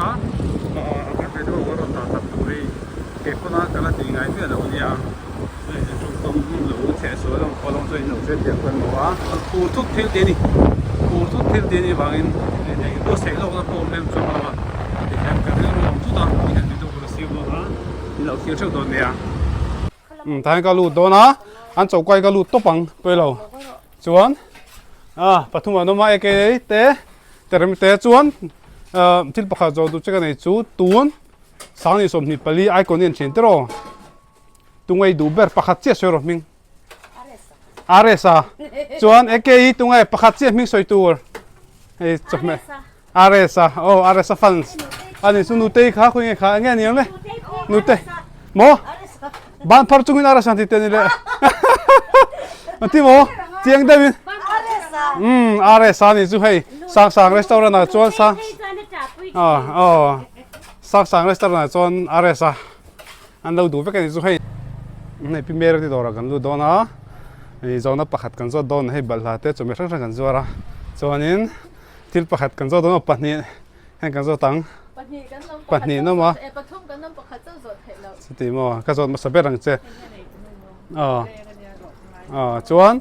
a, kan video ka rawn dah tak tur hi kei pawn a ka la tih ngai miah lo a nia, hei tawngkam lo chheh sual ang pawh lawng chuan in lo hriatthiam ka ni a, phur thut thil te a ni, phur thut thil te a nih avangin eng buatsaih lawkna pawh awm lem chuang lo a, tikhian ka rilru ang thut a, tikhian video ka la siam dawn a, in lo thlir theuh dawn nia. Umm tah hian ka lut dawn a, an choka hi ka lut tawp ang pawilo chuan ah pathum an awm a aka te terem te chuan ah thil pakhat zawh duh che ka nei chu tun sang ni 24 icon hi an thian tiraw tungei duh ber pakhat chiah sawi rawh hming RS a chuan aka hi tunge pakhat chiah hming sawi tur hei chawhmeh RS a aw RS a fans ani chu nutei kha khawi nge kha enge aniang le nute maw ban phar chungin RS an ti te ni le an ti maw chiang deuhin um RS a ni chu hei sang sang restaurant ah chuan sang aw aw sang sang restaurant ah chuan RS a an lo duh vek a ni chu hei hei pi Mary te dawrah kan lut dawn a hei zawhna pakhat kan zawt dawn hei balhla te chawhmeh hrang hrang kan zuar a chuanin thil pakhat kan zawt dawn a pahnih heng kan zawt ang pahnih an awm a chuti maw ka zawt hmasa ber ang che aw aw chuan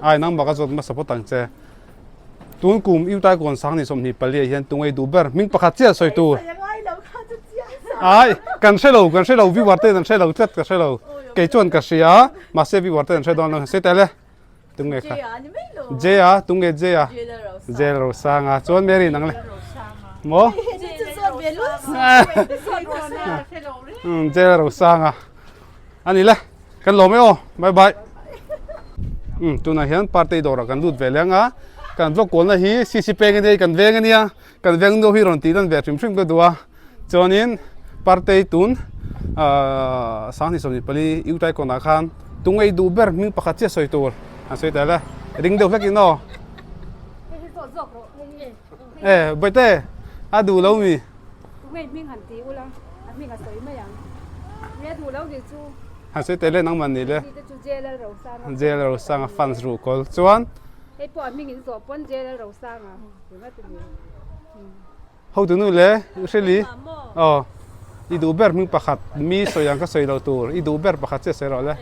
ai nangmah ka zawt hmasa phawt ang che tun kum U Taikawn sang ni 24 ah hian tungei duh ber hming pakhat chiah sawi tur ai kan hre lo kan hre lo viewer te an hre lo tlat ka hre lo kei chuan ka hria mahse viewer te an hre dawn lo sawi tel e. Tunge kha? J a, tunge J a? J Rosanga. Chuan Mary nang le. Mo? J Rosanga. Ani le. Kan lawm e aw. Bye bye. Um tunah hian party dawrah kan lut ve leng a. Kan vlog kualna hi CC peng ania kan veng ania. Kan veng nu hi rawn tih lan ve hrim hrim ka duh a. Chuanin Partei tun 2024 Utai kawnah khan tungei duh ber hming pakhat chiah sawi tur an sawi tel e. Ring deuh hlek in aw. E Bawihte a duh lo mi? Tungei hming han ti ula a hming a sawi mai ang. Nge a duh lo ni chu. Han sawi tel e nangmah ni le. Chu JLL Rosanga. JLL Rosanga fans ruhkawl chuan. Hei pawh a hming in zawh pawn JLL Rosanga. Hotu nu le Hrili aw i duh ber hming pakhat mi sawi ang ka sawi lo tur i duh ber pakhat chiah sawi rawh le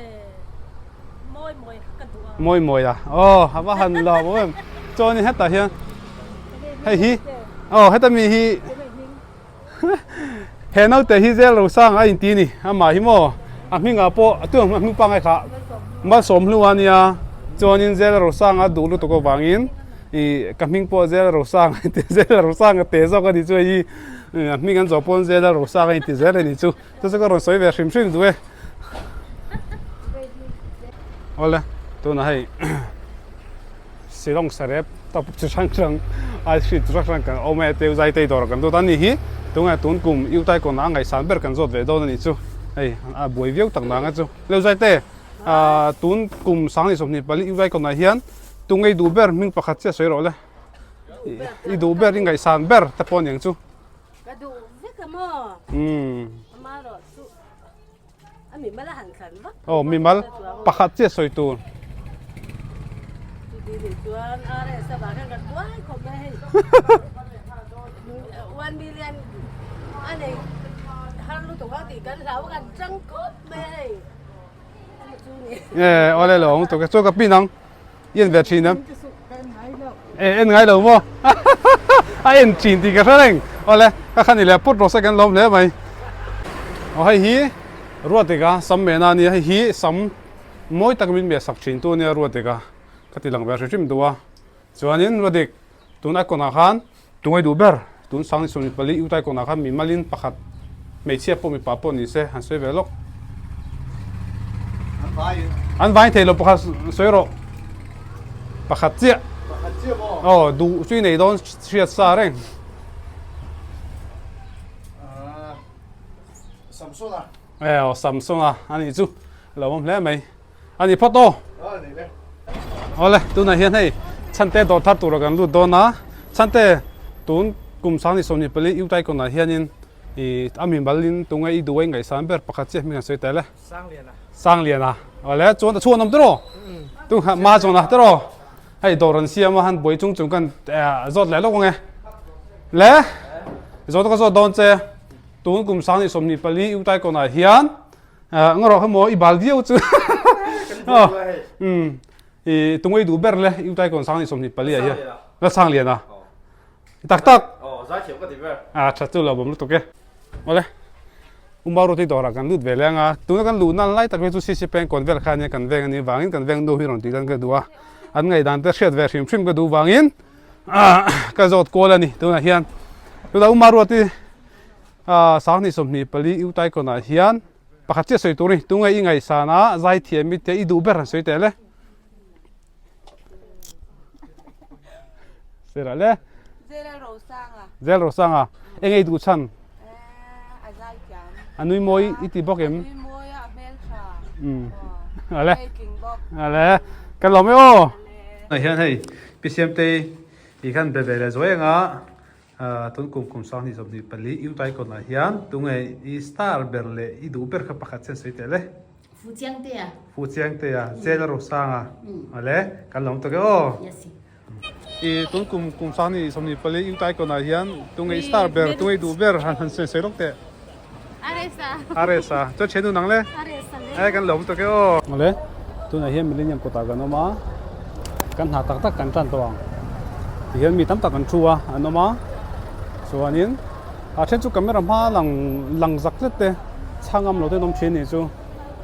mawi mawi a aw a va han lawm awm em chuanin hetah hian hei hi aw heta mi hi he naute hi zel rosang a inti a ni amah hi maw a hmingah pawh a tu a hming pangngai kha malsawm hlu a nia chuanin zel rosanga duh lutuk avangin ih ka hming pawh zel rosang a inti zel rosang a te zawk a ni chu hei hi a hming an zawh pawn zel rosang a inti zel a ni chu chu chu ka rawn sawi ve hrim hrim duh e awle tunah hei Shillong sarep tawp chi hrang hrang ice cream chi hrang hrang kan awm e teu zai tei dawr kan dawt a ni hi tunge tun kum U Taikawn ah a ngaihsan ber kan zawt ve dawn a nih chu hei a buai viau tak nang a chu leu zai te ah tun kum 2024 U Taikawn ah hian tungei duh ber hming pakhat chiah sawi rawh le i duh ber i ngaihsan ber te pawh a niang chu ka duh vek a maw umm amarawh chu A mimal a han thlan vak. Aw mimal pakhat chiah sawi tur. Chuti nih chuan RS avang hian kan buai khawp mai hei. 1 million a nei har lutuk ang tih kan hlau a kan chang khawp mai hei. Chu chu ni. E awle lo ang tuk e chu ka pin ang. I en ve thin em? E en ngai lo maw? A en thin tih ka hre reng. Awle, ka khan i leh put rawh se kan lawm hle mai. Aw hei hi Ruatika sam mehna a nia, hei hi sam mawi tak min meh sak thin tu a nia Ruatika ka ti lang ve hrim hrim duh a. Chuanin Ruatik tun a kawnah khan tungai duh ber tun 2024 Utai kawnah khan mimalin pakhat hmeichhia pawh mipa pawh ni se han sawi ve lawk. An vaiin. An vain thei lo pakhat sawi rawh. Pakhat chiah. Pakhat chiah maw? Aw duh chu i nei dawn hriat sa reng. Ah, Samsona. E aw Samsona a nih chu lo awm hle mai. A ni phawt aw. A ni le. Awle tunah hian hei Chhante dawr thar tura kan lut dawn a. Chhante tun kum 2024 Utaikon ah hianin i a mimalin tunge i duh a i ngaihsan ber pakhat chiah hming an sawi tel e. Sangliana. Sangliana. Awle chuan a chhuan awm tiraw? Tu ma chuan a tiraw? Hei dawr an siam a han buai chung chung kan zawt leh lawk ang e. Le. Zawhna ka zawt dawn che, tun kum 2024 Utaikon ah hian ngarawh kha maw i bal viau chu. Umm i tunge i duh ber le Utaikon 2024 ah hian. La sang lian a. Tak tak. A tha chu lo bawm lutuk e. Awle. Umau roti dawrah kan lut ve leng a, tuna kan luhna lai tak hi chu CC peng kawn vel kha ania kan veng anih vangin kan veng nu hi rawn tih dan ka duh a, an ngaihdan te hriat ve hrim hrim ka duh vangin ka zawt kual a ni tunah hian. Tunah Umau ruati 2024 Utaikawnah hian pakhat chiah sawi tur a ni, tunge i ngaihsan a zaithiam i tia i duh ber han sawi teh le. Sera le. Zel Rosanga. Zel Rosanga. Eng ei duh chhan? Eh, a zai thiam. A nui mawi i ti bawk em? A nui mawi a, a hmel tha. Mm. Ale. Ei tling bawk. Ale. Kan lawm e aw. Na hian hei Pi Siamtei i khan be ve leh zuai anga tun kum kum 2024 Utaikon ah hian tunge i star ber leh i duh ber kha pakhat chian sawi teh le. Fu Chiang Te a. Fu Chiang Te a, Jela Rosanga. Ale, kan lo awm tak e aw. Yes. I tun kum kum 2024 Youth Icon ah hian tunge i star ber, tunge i duh ber han han sawi sawi lawk teh. Aresa. Aresa. Chuan thiannu nang le? Aresa le. E kan lo awm tak e aw. Ale, tunah hian Millennium kawtah kan awm a, kan hna tak tak kan tan tawh ang. Tihian mi tam tak an thu a, an awm a, chuanin A then chu camera hma lang lang zak zet te chhang ngam lo te an awm thin nih chu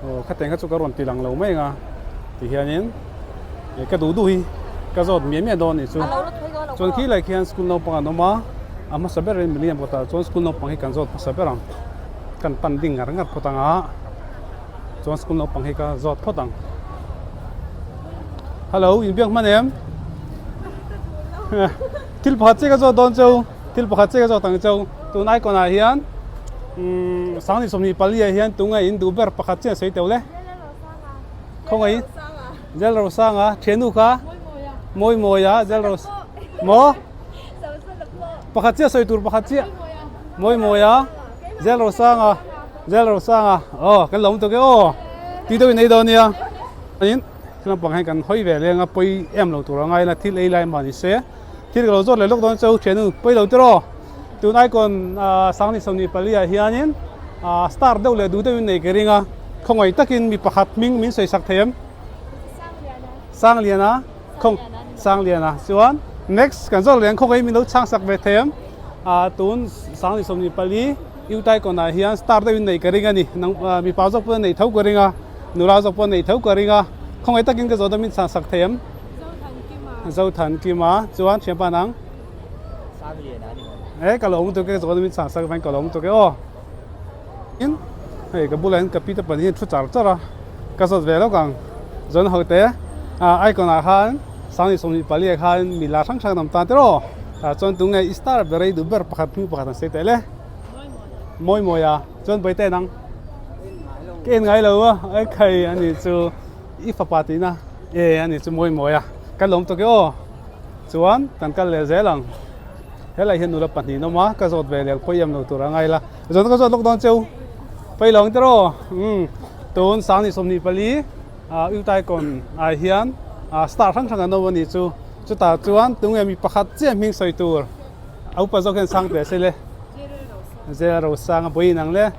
aw khateng kha chu ka rawn ti lang lo mai ang a ti hianin ih ka duh duh hi ka zawt miah miah dawn nih chu chuan khi lai khian school naupang an awm a a hmasa ber in milem kawtah chuan school naupang hi kan zawt hmasa ber ang kan pan ding ngar ngar phawt ang a chuan school naupang hi ka zawt phawt ang hello inbiak hman em thil pakhat chiah ka zawt dawn cheu. Thil pakhat chiah ka zawt ang cheu, tun icon ah hian umm 2024 ah hian tunge in duh ber pakhat chiah sawi teuh le? Khawngaih Zel Rosanga thiannu kha Mawi Mawia Zel Ros maw pakhat chiah sawi tur pakhat chiah Mawi Mawia Zel Rosanga Zel Rosanga aw kan lo awm tuk e aw tih deuh in ei dawn nia in thil lampang hian kan hawi ve leng a pawi em lo tur a ngai la thil ei lai mah ni se. Thil ka lo zawt leh lawk dawn chu thiannu pawi lo tiraw tun icon 2024 ah hianin star deuh leh duh deuhin nei ka ring a khawngaih takin mi pakhat hming min sawi sak thei em Sangliana khawng Sangliana chuan next kan zawt leh ang khawngaih min lo chhang sak ve thei em tun 2024 Utaicon ah hian star deuhin nei ka ring a ni nang mipa zawk pawh nei tho ka ring a nula zawk pawh nei tho ka ring a khawngaih takin ka zawt a min chhang sak thei em. Zothan Kima chuan thianpa nang e ka lo awm tuk e chuan min chhang sak vang ka lo awm tuk e aw in hei ka bulah hian ka pi te pahnih hian thu char char a ka zawt ve lawk ang zawn ho te ah icon ah khan 2024 ah khan mi la hrang hrang an awm tan tiraw tah chuan tunge i star ber a i duh ber pakhat hming pakhat an sawi teh le mawi mawi a chuan Bawihte nang ka en ngai lo a ekhai ani chu. I fapa tihna e a ni chu mawi mawi a, kan lawm tawk e aw. Chuan kan kal leh zel ang. Helai hian nula pahnih an awm a, ka zawt ve leh pawh i em lo tur a ngai la. Zawhna ka zawt lawk dawn cheu. Pawi lo ang tiraw aw. Umm tun 2024 ah Utaikon ah hian star hrang hrang an awm a nih chu. Chutah chuan tunge mi pakhat chiah hming sawi tur a upa zawk hian sang teh se le. Zel Rosanga pawh i inang le.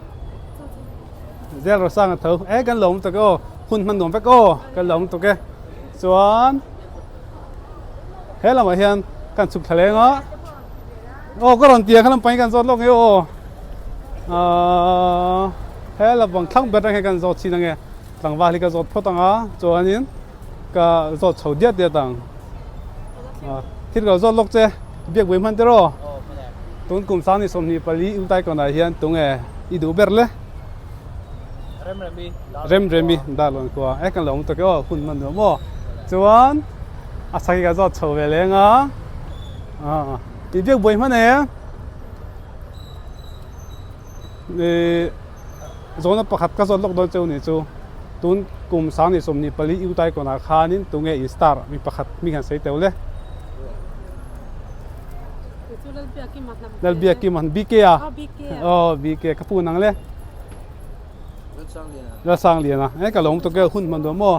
Zel Rosanga tho e kan lawm tuk e aw hun hman nuam vek aw kan lawm tuk e chuan he lamah hian kan chhuk thla leng a aw ka rawn ti a kha lampang hi kan zawt lawk nge aw ahh he lampang thlang ber atang hian kan zawt chin ange tlangval hi ka zawt phawt ang a chuanin ka zawt chho diat diat ang thil ka lo zawt lawk che biak buai hman tiraw tun kum 2024 Utaikon-ah hian tunge i duh ber le Remremi Darlawn khua e kan lo awm tawk e aw hun hman nuam aw chuan a chhak hi ka zawt chho ve leng a i biak buai hman e ih Zawhna pakhat ka zawt lawk dawn cheu nih chu tun kum 2024 Utaikon ah khanin tunge in star mi pakhat hming han sawi teuh le. Lalbiakima BK a aw BK ka pu nang le. Lalsangliana e ka lawm tuk e hun hman duah maw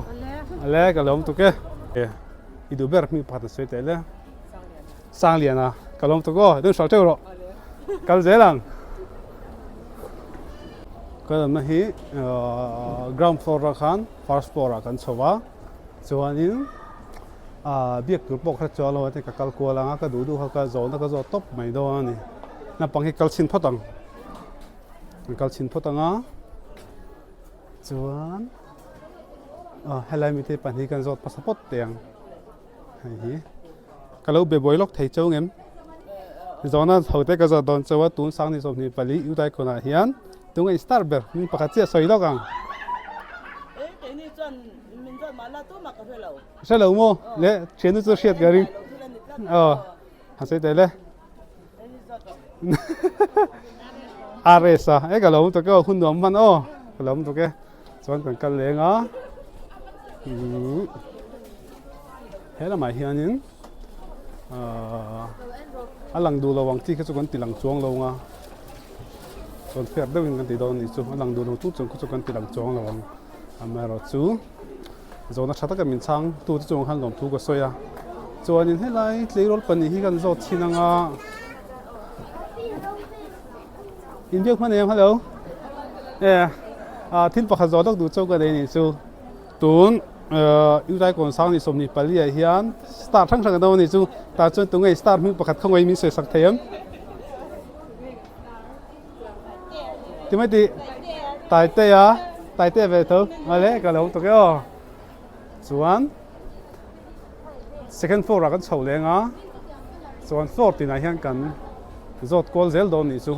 ale ka lawm tuk e. I duh ber hming pakhat an sawi teh le. Sangliana ka lawm tuk aw dun hral teuh rawh. Kal zel ang. Kan awmna hi ground floor ah khan first floor ah kan chho a chuanin ah biak tur pawh kha chuan lo a ka kal kual ang a ka duh duh kha ka zawhna ka zawh tawp mai dawn a ni. Naupang hi kal chhin phawt ang. An kal chhin phawt ang a chuan ah helai mite pahnih kan zawt hmasa phawt teh ang. Hei hi ka lo be buai lawk thei chau ngem zawhna ho te ka zawt dawn chauh a tun sang ni 24 Udaikon ah hian tunge in star ber hming pakhat chiah sawi lawk ang. Hre lo maw le thiannu chu hriat ka ring aw han sawi teh le RS a e ka lo awm tuk e aw hun nuam hman aw ka lo awm tuk e. Chuan kan kal leng a, he lamah hianin ahh a lang duh lo ang chi kha chu kan ti lang chuang lo ang a, chuan fair deuhin kan ti dawn a nih chu, a lang duh lo chu chung kha chu kan ti lang chuang lo ang, amaherawhchu zawhna tha taka min chhang tu te chungah khan lawmthu ka sawi a, chuanin helai tleirawl pahnih hi kan zawt thin ang a, Inbiak hman em hello e ah thil pakhat zawh lawk duh chauh ka nei anih chu tun Utai kawn sang ni 24 ah hian star hrang hrang an awm anih chu tah chuan tunge star hming pakhat kha ngawih min sawi sak thei em ti mai tih Taitea Taitea ve tho awle ka lo tuk e aw chuan second floor ah kan chho leng a chuan floor tinah hian kan zawt kual zel dawn nih chu.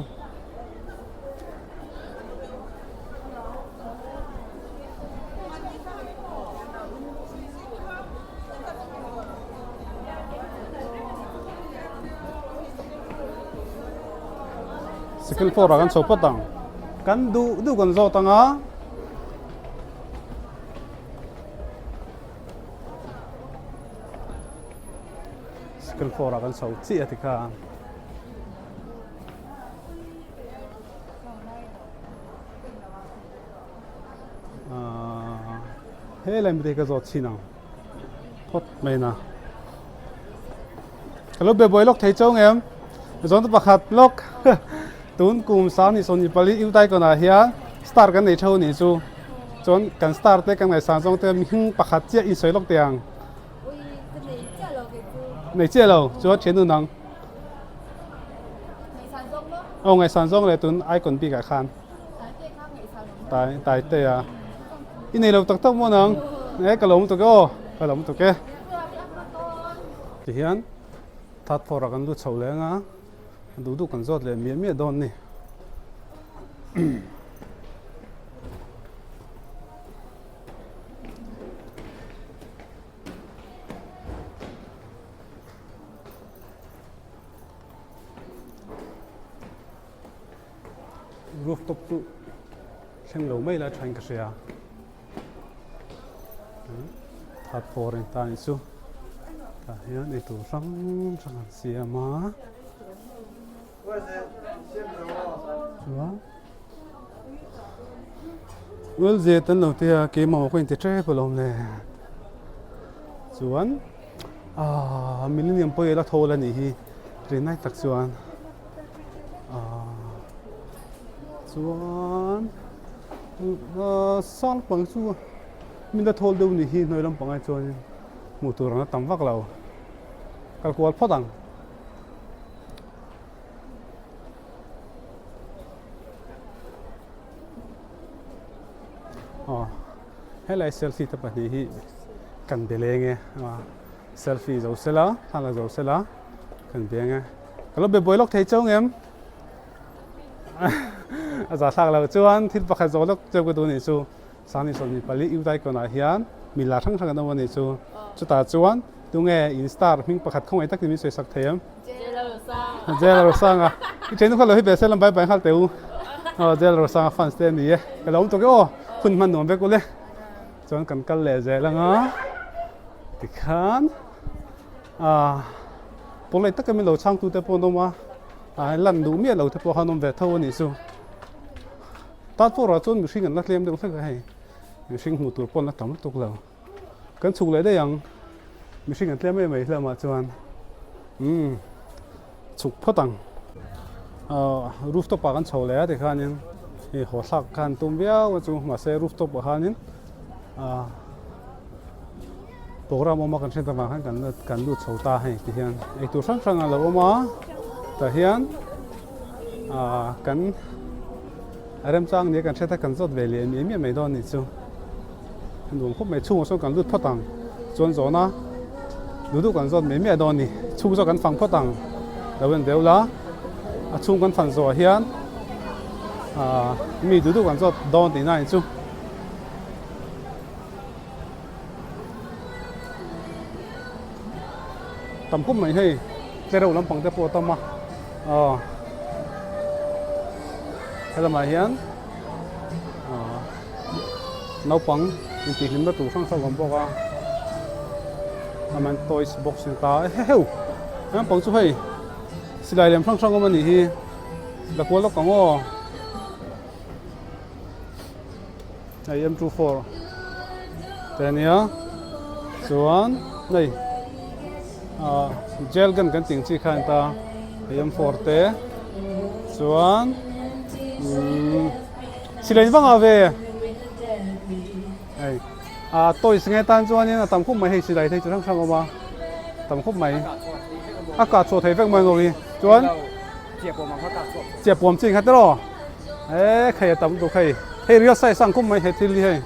Second floor ah kan chho phawt ang kan duh duh kan zawt ang a. Second floor ah kan chho chiah ti kha. Ah, he lai mite ka zawt chin ang. Phawt mai na. Ka lo be buai lawk thei chau ngem. Zawn te pakhat lawk. Tun kum sang ni 24 Utai kawnah hian star kan nei theuh anih chu. Chuan kan star te kan ngaihsan zawng te mihring pakhat chiah insawi lawk teh ang. Nei chiah lo chuan thian nun ang. Aw ngaihsan zawng leh tun icon bik ah khan. Tai tai te a. I nei lo tak tak maw nang? E ka lo awm tuk e aw ka lo awm tuk e. Tihian third floor ah kan lut chho leng a. Duh duh kan zawt leh miah miah dawn ni. Rooftop chu thleng lo mai la thain ka hria. Third floor in ta ni chu tah hian eitur hrang hrang an siam a chuan Ualzet an lo tia keimah pawh ka inti tep alawm le chuan ahh millennium pawh hi a la thawl a nih hi rinai tak chuan ahh chuan. Sang pang chu min la thawl deuh ni hi hnuai lampang ai chuanin hmuh tur ang a tam vak lo kal kual phawt ang. Aw helai selfie te pahnih hi kan be leng e selfie zo sela thla la zo sela kan be ang e ka lo be buai lawk thei chauh ang em. A za thlak loh chuan thil pakhat zawh lawk cheu ka duh anih chu Sangni 24 Udaikon ah hian mila hrang hrang an awm anih chu. Chutah chuan tunge in star hming pakhat khawngaih takin min sawi sak thei em? Jail Rosanga. I ṭhen kha lo hi ve se lam bai bai nghal teh u. Aw Jail Rosanga fans te a ni e. Ka lo awm tuk e aw hun hman nuam vek ule. Chuan kan kal leh zel anga tikhan ah pawlei taka min lo chhangtu te pawh an awm a. Ah lan duh miah lo te pawh khan awm ve tho a nih chu. Tat pawh ruah chuan mihring an la tlem deuh hlek a hei. Mihring hmuh tur pawh an la tam lutuk lo. Kan chhuk leh daih ang. Mihring an tlem em mai hlawmah chuan umm chhuk phawt ang. Rooftop ah kan chho leh a tikhanin hei haw thlak kha an tum viau a chu mahse rooftop ah khanin ah program awm a kan hriat avang khan kan kan lut chho ta hei ti hian eitur hrang hrang a lo awm a tah hian ah kan a remchang nia kan hriat a kan zawt ve leh miah miah mai dawn a nih chu a nuam khawp mai chhungah sawn kan lut phawt ang chuan zawn a duh duh kan zawt mai miah dawn a ni chhung zawk kan fang phawt ang lo en deuh la a chhung kan fan zawh ah hian ah mi duh duh kan zawt dawn tihna a ni chu. Tam khawp mai hei tlereuh lampang te pawh a tam a aw helamah hian aw naupang intihhlimna tur hrang hrang a awm bawk a helamah hian toys box a ni ta a heheu naupang chu hei silai lem hrang hrang a awm a nih hi la kual lawk ang aw. Hei M 24 te ania chuan hei ah gel gun kan tih ang chi kha a ni ta hei M 4 te chuan umm silai vang ah ve hei ah toys nge tan chuanin a tam khawp mai hei silai te hi chi hrang hrang a awm a tam khawp mai a kah chhuah thei vek mai ang hi chuan. Chiahpuam chi kha tiraw e khei a tam lutuk hei hei real size ang khawp mai he thil hi hei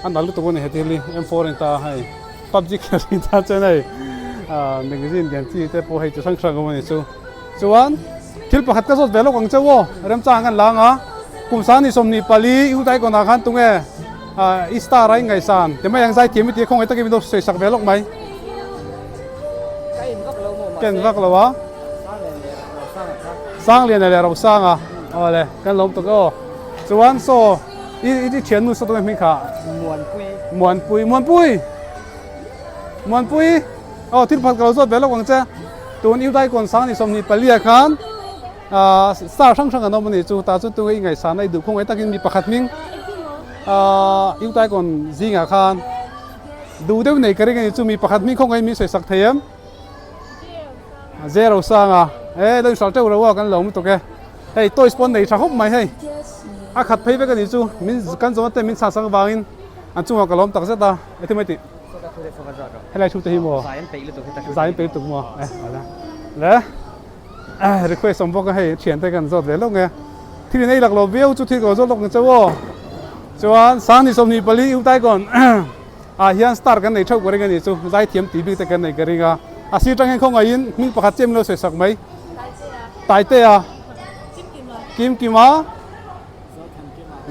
a nalh lutuk a ni he thil hi M four a ni ta hei pubg khel thin tan chuan hei ah magazine lian chi te pawh hei chi hrang hrang a awm a ni chu chuan thil pakhat ka zawt ve lawk ang cheu aw remchang an lang a kum sang ni 24 U Daikon ah khan tunge ah i star a i ngaihsan ti mai ang zai thiam i tih khawngaih takin min lo sawi sak ve lawk mai ka en vak lo a. Sangliana leh Rosanga awle kan lawm tuk aw chuan saw i i thiannu saw tunge hming kha Muanpui Muanpui Muanpui Muanpui aw thil pakhat ka lo zawt ve lawk ang che tun U Daikawn Sangni 24 ah khan ah star hrang hrang an awm a nih chu tah chuan tunge i ngaihsan a i duh khawngaih takin mi pakhat hming ah U Daikawn zingah khan duh deuh nei ka ring a ni chu mi pakhat hming khawngaih min sawi sak thei em. Zero sang a e lo inhral teuh lo a kan lo lutuk e hei toys pawn nei tha khawp mai hei a khat phei vek a nih chu min kan zawhna te min chhan sak avangin an chungah ka lawm tak zet a eti mai tih helai thu te hi maw zai an peih lutuk maw e ala le request awm bawk a hei thian te kan zawt ve lawk nge thil in ei lak lo viau chu thil ka lo zawt lawk ang chauh aw chuan sangni 24 U Taikawn Ah hian star kan nei theuh ka ring a nih chu, zaithiam tih bik te kan nei ka ring a, a sir tang hian khawngaihin hming pakhat chiah min lo sawi sak mai. Taitea. Kim Kima.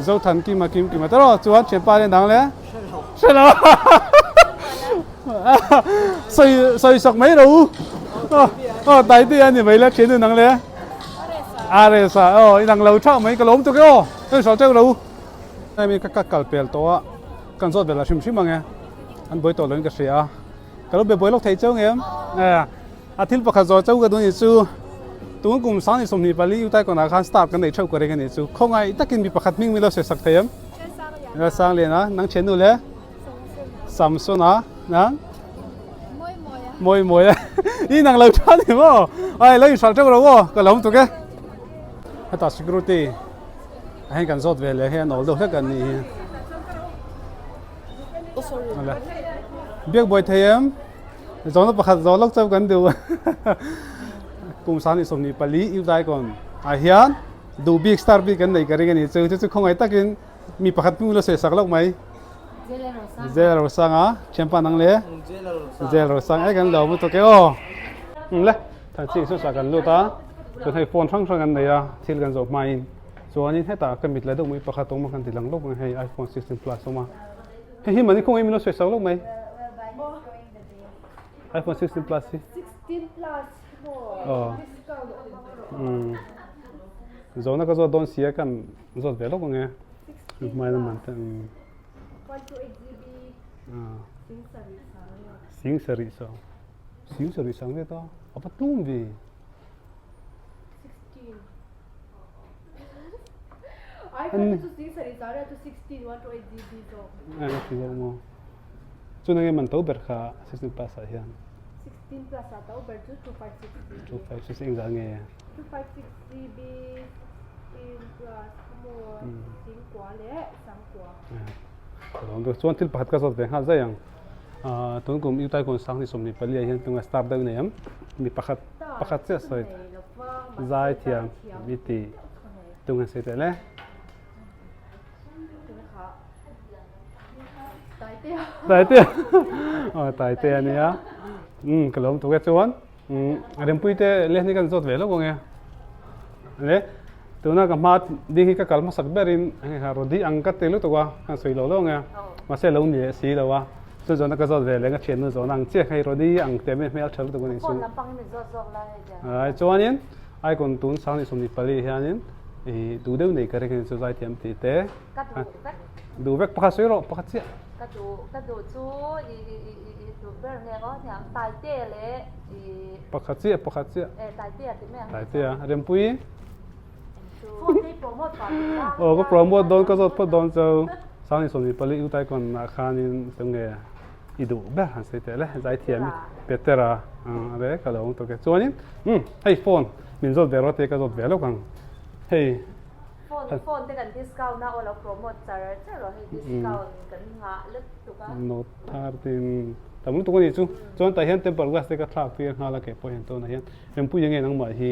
Zothan Kima Kim Kima te rawh chuan thianpa nen dang le. Hre lo. Sawi sawi sak mai ro u. Aw Taitea ni mai le thian nang le. Aresa aw inang lo theuh mai ka lawm tuk e aw. Sawi sak teuh ro u. Hemi ka kal pel tawh a. Kan zawt vel a hrim hrim ang e, an buai tawh loin ka hria a, ka lo be buai lawk thei cheu ngem e, a thil pakhat zawh cheu ka duh a nih chu, tun kum sang ni 24 U Taikawn ah khan star kan nei theuh ka ring a nih chu, khawngaih takin mi pakhat hming min lo sawi sak thei em? Lalsanglian a, nang thiannu le? Samson a, nang? Mawi mawi a, i nang lo tha ni maw? Ai lo inhralh teuh ro aw, ka lo awm tuk e. Hetah security. Hei kan zawt ve leh hian awl deuh hlek an nih hi. Biak buai thei em? Zawhna pakhat zawh lawk chauh kan duh. Kum sang ni 24 U Daikawn ah hian duh bik star bik kan nei ka ring a ni chu. Chu chu khawngaih takin mi pakhat hming lo sawi sak lawk mai. Jela Rosanga thianpa nang le? Jela Rosanga e kan lo mu tawk e aw. Le thangching saw sa kan lut a. Chuan hei phone hrang hrang an nei a thil kan zawh hmain. Chuanin hetah ka mit la deuh mai pakhat awm a kan ti lang lawk mai hei iPhone 16 plus awm a hei hi mahni kawng in min lo sawi sak lawk mai iPhone 16 plus hi 16 plus maw discount awm zawhna ka zawt dawn sia kan zawt ve lawk ang e hmai lam an te 128 GB sing sarih sang sing sarih sang ve ta a va tlum ve Chu nge man to ber kha 16 plus ah hian. 16 plus ah to ber chu 256 GB. 256 engzah nge? 256 GB 16 plus khaw maw singkua leh sangkua. Chuan thil pakhat ka zawt ve nghal zai ang. Tun kum U Taikun sang ni 24 ah hian tunge star deuh nei ang? Mi pakhat pakhat chiah sawi zai thiam mi ti tunge sawi teh le. Taitea aw Taitea ania umm ka lo tuk e chuan umm Rempuii te lehni kan zawt ve lawk ang e le tuna ka hma ding hi ka kal hmasak berin hei kha Rodi ang ka ti lutuk a kan sawi lo lo ang e mahse lo ni leh si lo a chu zawhna ka zawt ve leh ka thiannu zawhna ang chiah hei Rodi ang te mai hmel tha lutuk a ni chu ai chuanin icon tun sang ni 24 hianin ih duh deuh nei ka ring a ni chu zaithiam tih te. Ka duh vek. Duh vek pakhat sawi rawh pakhat chiah. Ka duh ka duh chu i i i i i duh ber nge aw hniang Taite leh i. Pakhat chiah pakhat chiah. E Taitea ti mai ang. Taitea Rempuii. Phone te i promote pah duh la. Aw ka promote dawn ka zawt phawt dawn chu Sangni 24 U Taikon ah khanin tunge i duh ber han sawi teh le zaithiam i Petera a re ka lo awm tawk e chuanin umm hei phone min zawt ve rawh te ka zawt ve lawk ang hei. Phone phone te kan discount a aw lo promote char char rawh hei discount kan nghah lutuk a. Note 13 tam lutuk a nih chu chuan tah hian temper glass te ka thlak tir nghal a ke pawh hian tunah hian Rempuia nge nangmah hi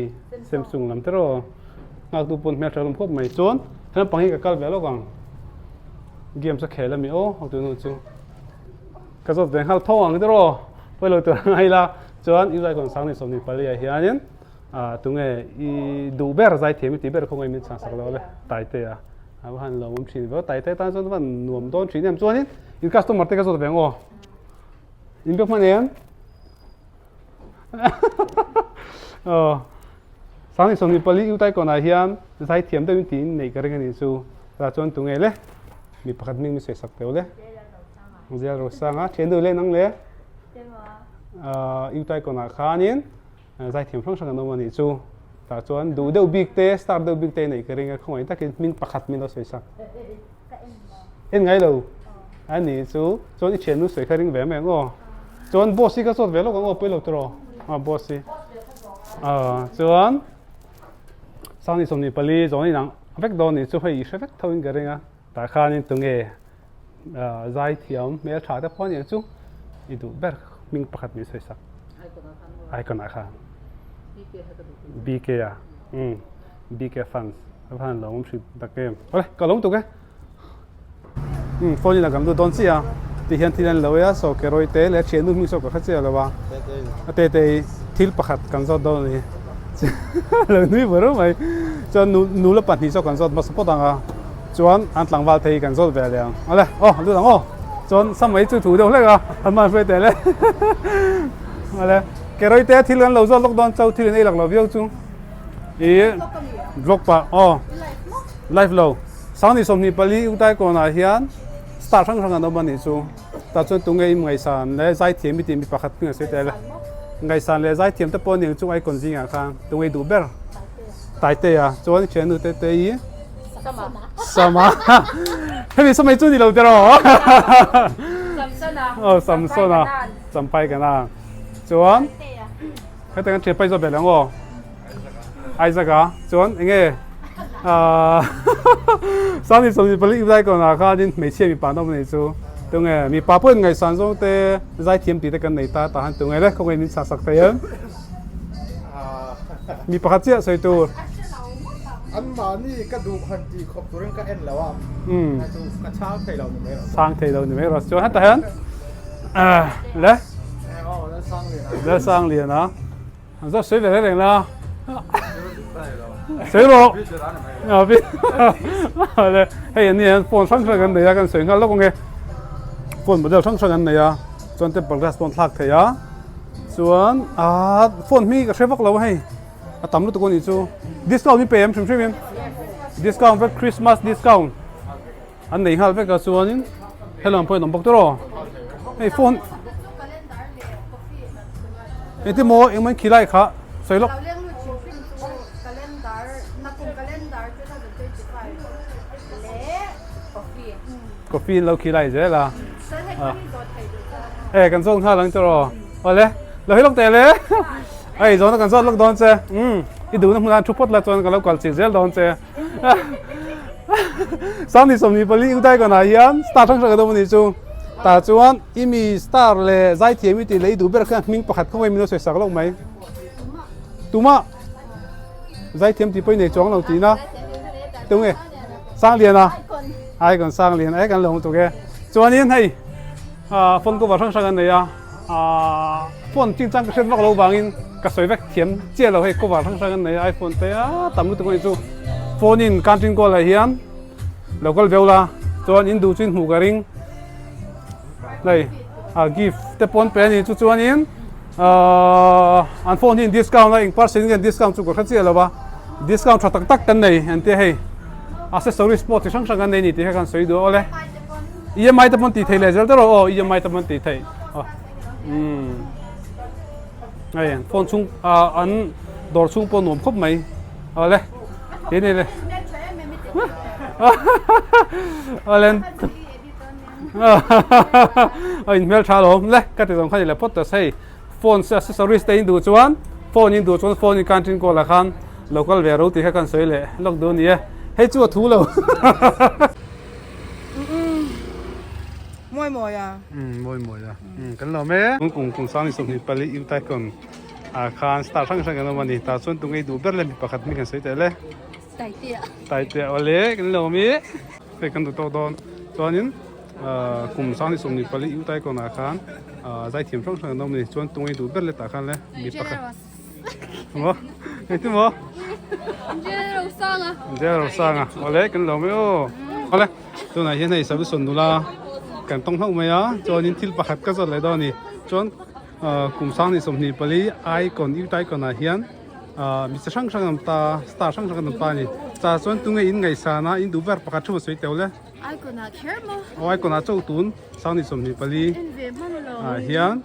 Samsung lam te rawh nghaktu pawn hmel tha hlawm khawp mai chuan he lampang hi ka kal ve lawk ang games a khel ami aw hawk tunu chu ka zawt ve nghal tho ang te rawh pawilo tur a ngai la chuan i zai kawn sang ni 24 ah hianin Ah tunge i duh ber zaithiam i tih ber khawngaih min chhang sak lo le Taitea a va han lawmawm thin ve aw Taitea tan chuan va han nuam dawn thin em chuanin in customer te ka zawt ve ang aw in biak hman em aw Sangni 24 U Taikawnah hian zaithiam deuhin tiin neih ka ring a nih chu tah chuan tunge le mi pakhat hming min sawi sak teuh le Zial Rosanga thian duh le nang le U Taikawnah khanin Zaithiam hrang hrang an awm a nih chu. Tah chuan duh deuh bik te, star deuh bik te neih ka ring a, khawngaih takin hming pakhat min lo sawi sak. En ngai lo. A nih chu, chuan i thiannu sawi kha ring ve mai ang aw. Chuan boss hi ka zawt ve lawk ang aw, pawi lo tiraw? A boss hi. A chuan Sangni 24 zawng in ang vek dawn nih chu hei i hre vek tho in ka ring a. Tah khanin tunge zaithiam hmeltha te pawh aniang chu i duh ber hming pakhat min sawi sak. Icon ah khan. BK a. Um BK fans a va han lo awm hrim tak em. Awle ka lo tuk e. Um phone in a kan lut dawn chiah a. Ti hian thil an lo e a saw kerawi te leh thiannu hming saw ka hre chiah lo a. A te te i thil pakhat kan zawt dawn a ni. Lo nui ber mai. Chuan nu nula pahnih saw kan zawt hmasa phawt ang a. Chuan an tlangval thei kan zawt ve leh ang. Awle aw lut ang aw. Chuan sam mai chu thu deuh hlek a an man hruai teh le. Awle kerawi te thil kan lo zawt lawk dawn chauh thil in ei lak lo viau chu. I vlog pah aw live lo. Sangni 24 U Taikawnah hian star hrang hrang an awm a nih chu. Tah chuan tunge i ngaihsan le zaithiam i tih mi pakhat hming a sawi tel a. Ngaihsan leh zaithiam te pawh aniang chung icon zingah khan tunge i duh ber Taitea chuan i thiannu te te i Sama hemi Sama hi chu ni lo tiraw Aw Samsona Champhai kana chuan hetiang an thian pai zawt ve lo ang aw. Isaac a chuan enge Sangni 24 i zai kawnah khanin hmeichhia mipa an awm a nih chu tunge mipa pawhin ngaihsan zawng te zaithiam tih te kan nei ta tah han tunge le khawngaih min chhah sak thei em mi pakhat chiah sawi tur An mahni ka duh han tih khawp turin ka en lo a chu ka chhang thei lo ni mai rawh chhang thei lo ni mai rawh chuan hetah hian le Lalsangliana An zawt sawi ve reng reng la. Sawi rawh. Le hei an ni hian phone hrang hrang an nei a kan sawi nghal lawk ang e. Phone model hrang hrang an nei a chuan temper glass pawh an thlak thei a chuan ah phone hming hi ka hre vak lo a hei a tam lutuk a nih chu discount hi pe em hrim hrim in discount vek christmas discount an nei nghal vek a chuanin helam pawh in awm bawk tawh rawh hei phone engtin maw engmah khilai kha sawi lawk coffee in lo khilai zel a e kan zawng nghal ang tawh rawh awle. Lo hi lawk teh le. Hei zawhna kan zawt lawk dawn che. Umm i duhna hmunah thu phawt la chuan ka lo kal chilh zel dawn che. Sangni 24 Udaikon-ah hian star hrang hrang a awm a nih chu. Tah chuan i mi star leh zaithiam i tih leh i duh ber khan hming pakhat khawngaih min lo sawi sak loh mai. Tumah zaithiam tih pawh i nei chuang lo tihna. Tunge? Sangliana. Icon Sangliana e kan lo hmu tuk e. Chuanin hei phone cover hrang hrang an nei a. Phone chingchang ka hriat vak lo vangin ka sawi vek thiam chiah lo hei cover hrang hrang an nei a iPhone te a tam lutuk mai chu phone in country call ah hian lo kal veu la chuan in duh chu in hmuh ka ring hei a gift te pawn pe a ni chu chuanin ahh an phone hi in discount a eng percent nge discount chu ka hre chiah lo va discount tha tak tak kan nei an tia hei accessories pawh chi hrang hrang an nei a ni tih kha kan sawi duh a awle. EMI te pawn tih theih leh zel te rawh aw EMI te pawn tih theih umm hei phone chhung ah an dawr chhung pawh nuam khawp mai awle he ni le awle a in hmel tha alawm le ka ti zawng kha ni le phawt ta se hei phone accessories te in duh chuan phone in duh chuan phone in kan tin kawl ah khan lo kal ve ro tih kha kan sawi leh lawk duh a ni e hei chu a thu lo. Mawi mawi a. Mawi mawi a. Kan lo me. Kum kum sang ni 24 Utaikon ah khan star hrang hrang kan awm a ni. Tah chuan tunge duh ber le mi pakhat mi kan sawi teh le. Taitea. Taitea awle kan lo mi. Hei kan duh tawk dawn. Chuanin kum sang ni 24 Utaikon ah khan zaithiam hrang hrang kan awm a ni. Chuan tunge duh ber le tah khan le mi pakhat. Maw? Engtin maw? Jero Sanga. Jero Sanga. Awle kan lo mai aw. Awle tunah hian hei Sawi Sawn nula kan tawng hlauh mai a chuanin thil pakhat ka zawt leh dawn a ni. Chuan kum sang ni 24 icon youth icon ah hian mi chi hrang hrang an awm ta star hrang hrang an awm ta a ni. Chah chuan tunge in ngaihsan a in duh ber pakhat thu sawi teuh le. Icon ah kher maw? Aw icon ah chauh tun sang ni 24 En ve hman lo. Ah hian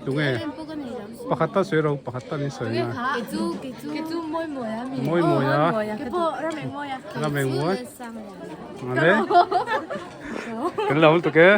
tunge En pawh ka nei lo. Pakhat tal sawi ro pakhat tal in sawi na. Kei chu kei chu. Kei chu mawi mawi a mi. Mawi mawi a. Kei pawh ram eng mawi a. Ram eng mawi. Ale. Kan lo tuk e.